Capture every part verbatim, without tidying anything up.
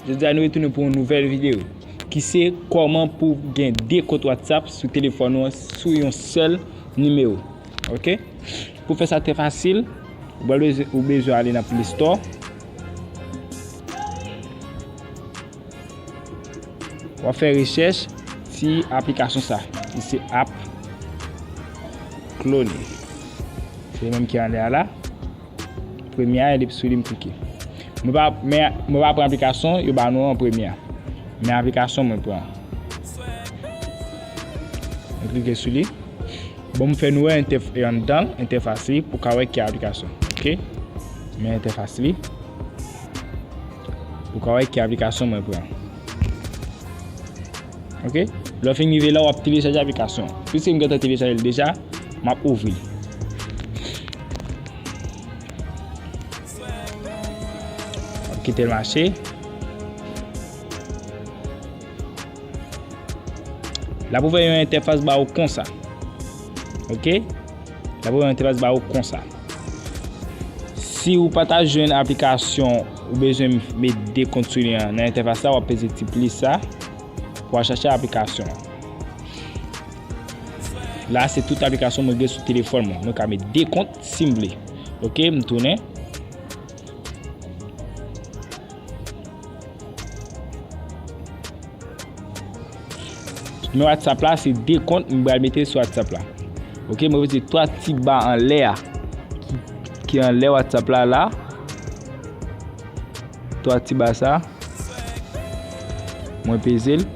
Jodi a nou retounen pou yon nouvèl videyo ki se kòman pou gen de kont WhatsApp sou telefòn ou an sou yon sèl nimewo. Ok? Pou fè sa trè fasil, ou pral bezwen, ou bezwen ale nan Play Store. W ap fè rechèch ti aplikasyon sa, ki se app Clone. Se li menm ki anlè a la. Premye a, depi sou li m klike. Mwen pa, men, mwen pa pran aplikasyon yo ba nou an premye a. Men aplikasyon mwen pran. Mwen klike sou li. Bon, m fè nou wè entèf-, anndan entèfas li pou ka wè ki aplikasyon. Ok? Men entèfas li. Pou ka wè ki aplikasyon mwen pran. Ok? Lè w fin rive la, w ap telechaje aplikasyon. Piske m gentan telechaje l deja, m ap ouvri l. M ap kite l mache. L ap ouvè yon entèfas ba ou konsa. Ok? L ap ouvè yon entèfas ba ou konsa. Si ou pa ta jwenn aplikasyon ou bezwen met de kont sou li an nan entèfas la, w ap peze ti plis sa pou w al chache aplikasyon an. La, se tout aplikasyon mwen gen sou telefòn mwen. Mwen ka met de kont si m vle. Ok, m tounen. Men WhatsApp la, se de kont m pral mete sou WhatsApp la. Ok, mwen vle di twa ti ba anlè a ki, ki anlè WhatsApp la, la. Twa ti ba sa. Mwen peze l.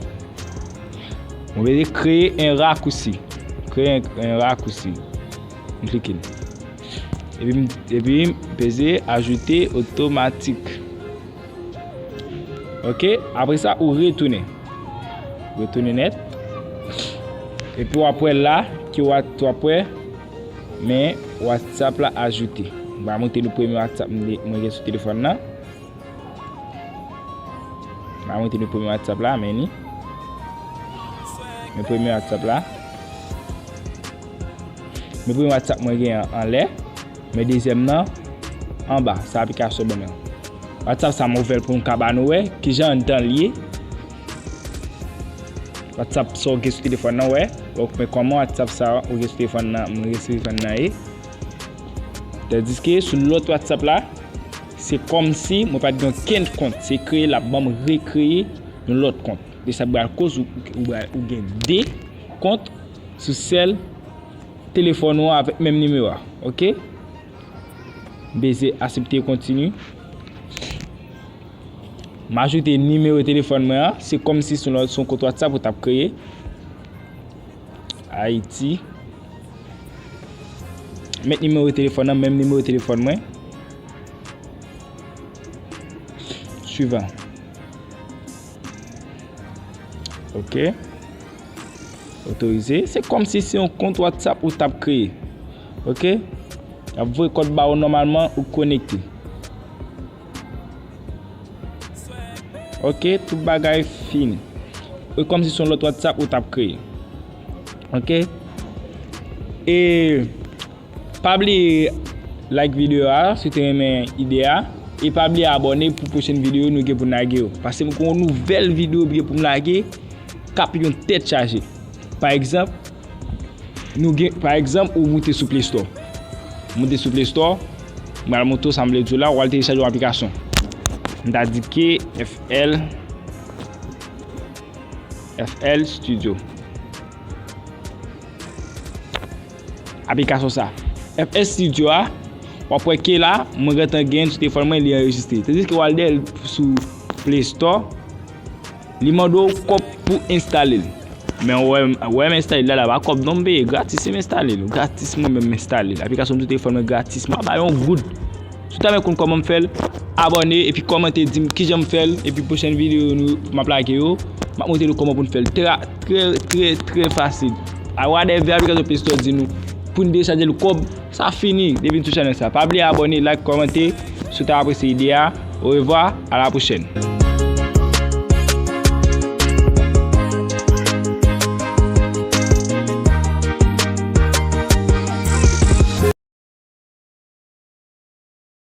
Mwen peze kreye en rakousi. Kreye en, en rakousi. M klike l. Epi m, epi m peze ajoute otomatik. Ok, apre sa, ou retounen. Retounen nèt. Epi w ap wè la, ki w ap, w ap wè, men WhatsApp la ajoute. M va montre nou premye WhatsApp m de-, mwen gen sou telefòn nan. M va montre nou premye WhatsApp la, men ni. Men premye WhatsApp la. Men premye WhatsApp mwen gen an, anlè. Men dezyèm nan, anba. Sa aplikasyon ban mwen. WhatsApp sa m ouvè l pou m ka ba nou wè kijan anndan l ye. WhatsApp sa w gen sou telefòn nan, wè. Donk, men kòman WhatsApp sa ou gen sou telefòn nan, mwen gen sou telefòn nan ye. Tandiske sou lòt WhatsApp la, se kòmsi mwen pa t gen okenn kont. Se kreye l ap ban m rekreye yon lòt kont. E sa pral koz ou, ou, ou gen de kont sou sèl telefòn ou an avèk menm nimewo a. Ok? M peze aksepte kontini. M ajoute nimewo telefòn mwen an. Se kòmsi se yon lòt, se yon kont WhatsApp ou t ap kreye. Ayiti. Met nimewo telefòn nan, menm nimewo telefòn mwen. Swivan. Ok. Otorize. Se kòmsi se yon kont WhatsApp ou t ap kreye. Ok. Y ap voye kòd ba ou nòmalman ou konekte. Ok, tout bagay fini. E kòmsi se yon lòt WhatsApp ou t ap kreye. Ok. E pa bliye like videyo a si w te renmen ide a. E pa bliye abòne pou pwochèn videyo nou gen pou n lage yo. Paske m gen yon nouvèl videyo m gen pou m lage k ap yon tèt chaje. Pa egzanp, nou gen, pa egzanp, ou moute sou Play Store. Moute sou Play Store, m pral montre w sa m vle di w la, w al telechaje yon aplikasyon. M ta di ke F L, F L Studio. Aplikasyon sa. F L Studio a, w ap wè ke la, mwen gentan gen sou telefòn mwen, li anrejistre. Tandiske w al dèyè l sou Play Store, li mande w kòb pou enstale l. Men w wè, wè m enstale l la, la pa kòb non m peye, gratis m enstale l, gratis mwen menm m enstale l. Aplikasyon m sou telefòn mwen gratis, m pa bay yon goud. Si w ta renmen konn kòman m fè l, abòne epi kòmante di m kijan m fè l, epi pwochèn videyo nou, m ap lage yo, m ap montre nou kòman pou n fè l. Trè, trè, trè, trè fasil. Awa dèyè vè aplikasyon Play Store di nou pou n telechaje l kòb, sa fini depi n sou chanèl sa. Pa bliye abòne, like, kòmante si w ta apresye ide a. Orevwa, a la pwochèn.